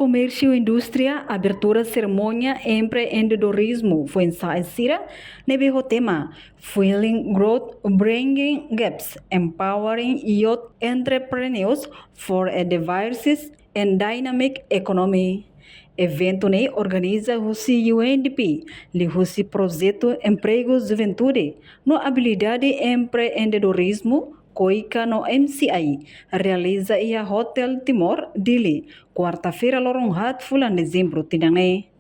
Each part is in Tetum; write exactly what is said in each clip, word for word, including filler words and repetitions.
Komérsiu Indústria abertura serimónia empreendedorizmu foin-sa'e sira ne'ebé ho tema Fueling Growth, Bridging Gaps, Empowering Youth Entrepreneurs for a Diverse and Dynamic Economy. Eventu ne'e organiza husi U N D P, liuhusi Projetu Empregu Juventude no Abilidade Empreendedorizmu, KOICA no M C I, realiza iha Hotel Timor, Dili, kuarta-feira, loron haat fulan Dezembru tinan ne'e.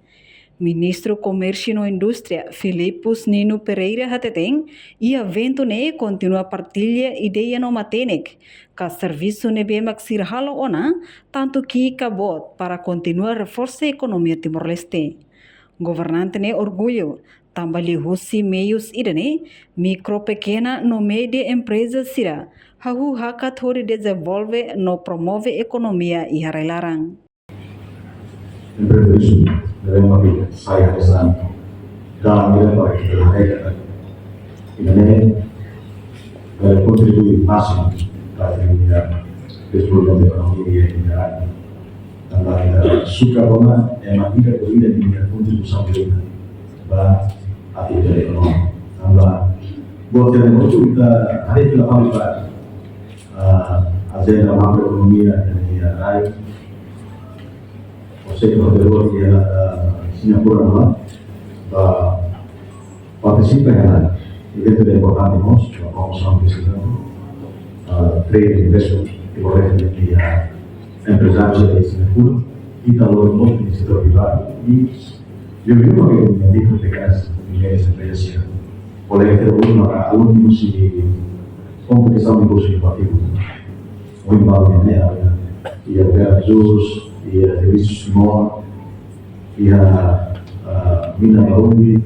Ministru Komérsiu no Indústria, Filipus Nino Pereira hateten, iha eventu ne'e kontinua partilla ideia no matenek ka servisu ne'ebé mak sira halo ona, tantu ki'ik ka boot, para kontinua reforsa ekonomia Timor-Leste. Governante ne'e orgullu, tanba liuhusi meius ida-ne'e, mikro, pekena no média empreza sira hahú hakat hodi dezenvolve no promove ekonomia iha rai-laran. Empreendedorizmu, dalam arti saya pesan dalam nilai para kita hargai, ida-ne'e, eh, kontribui másimu para a desenvolvimento ekonomia iha rai-laran. Tanba ita suka rona, ema ida-idak nia kontribuisaun ida ba atividade ekonomia. Tanba buat ida-ne'e ita haree fila fali ba, ah, ajenda makroekonomia iha rai. Ou seja, o valor que ela, ah, Singapura não, ah, partisipa iha eventu ida importante mós, ba promosaun, por exemplo, ah, trade, investment, e por exemplo, iha emprezárius iha Singapura, i também mós iha setór privadu, i, i, i, mikro, pekenas i médias emprezas, kolega, alunus i kompetisaun negósiu inovativu. Ohin balu ne'e, iha, iha Veracruz, iha Serviços Timor, iha, ah, Mina Barumbi,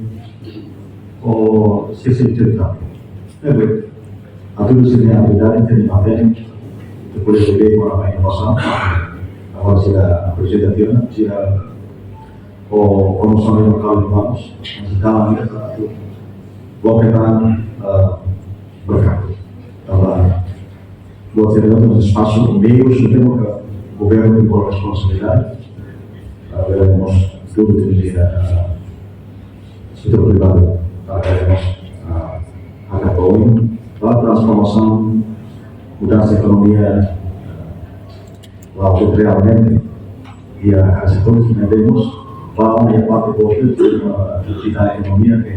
ou seis centos e tal. É bem, atu husi ne'e atividade, ita-nia papél, ita pode bele kona-ba inovasaun, agora sira apresenta tiha ona, sira ho promosaun lokál, vamos, mas ita atu bloke tan, ah, merkadu. Tanba buat ida-ne'e mak espasu, meius, ida-ne'e mak governu tenke responsabilidade. Para bele mós tudu tenke, ah, setór privadu, para bele mós, ah, hakat ba oin, ba transformasaun, mudansa ekonomia, ah, la'o realmente, iha setór ne'ebé mós, ba iha parte boot, ah, digital ekonomia ke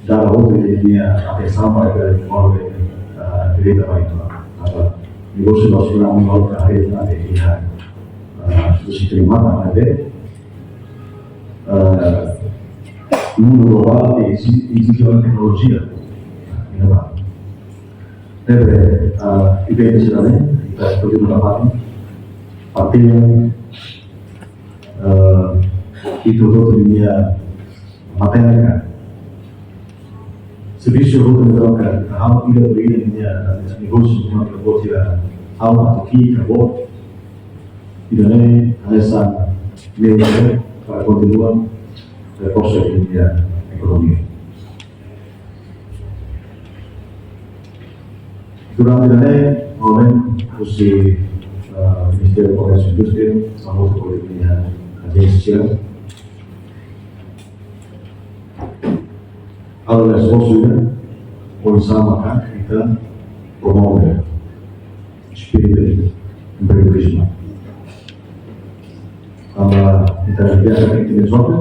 dada hotu nia atensaun para bele dezenvolve, ah, direta ba ita. Tanba negósiu ba sira mak halo karir na de iha, ah, husi klima ne'ebé, ah, mundu globál i, i, i teknolojia inovadu. Ne'ebé, ah, eventu sira-ne'e, ita kontinua ba fatin, partilla, ah, ita hotu-hotu nia matenek, servisu hotu-hotu nia matenek, halo ida-idak nia negósiu, nia negósiu, halo atu ki'ik ka boot, ida-ne'e hanesan meiu para kontinua reforsa ekonomia. Durante ne'e, ohin husi, ah, Ministériu Komérsiu Indústria, hamutuk ho nia ajénsia, halo esforsu ida, oinsá maka ita promove espíritu empreendedorizmu. Tanba ita biasa ke ita mensuatu,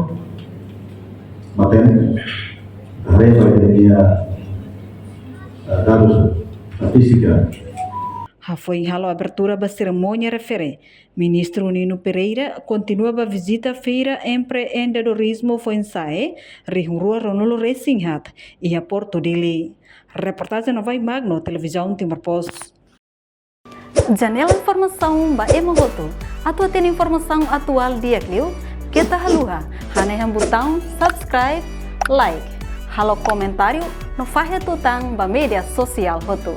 matenek, ita haree ba ita-nia, eh, dadus estatístika. Hafoin halo abertura ba serimónia refere, Ministru Nino Pereira kontinua ba vizita Feira Empreendedorizmu foin-sa'e, rihun rua ruanulu-resin-haat, iha Portu Dili. Reportajen Novai Magno, Televizaun Timor Post. Janela informasaun ba ema hotu. Atu hatene informasaun atuál di'ak liu, keta haluha hanehan butaun subscribe, like, halo komentáriu no fahe tutan ba média sosiál hotu.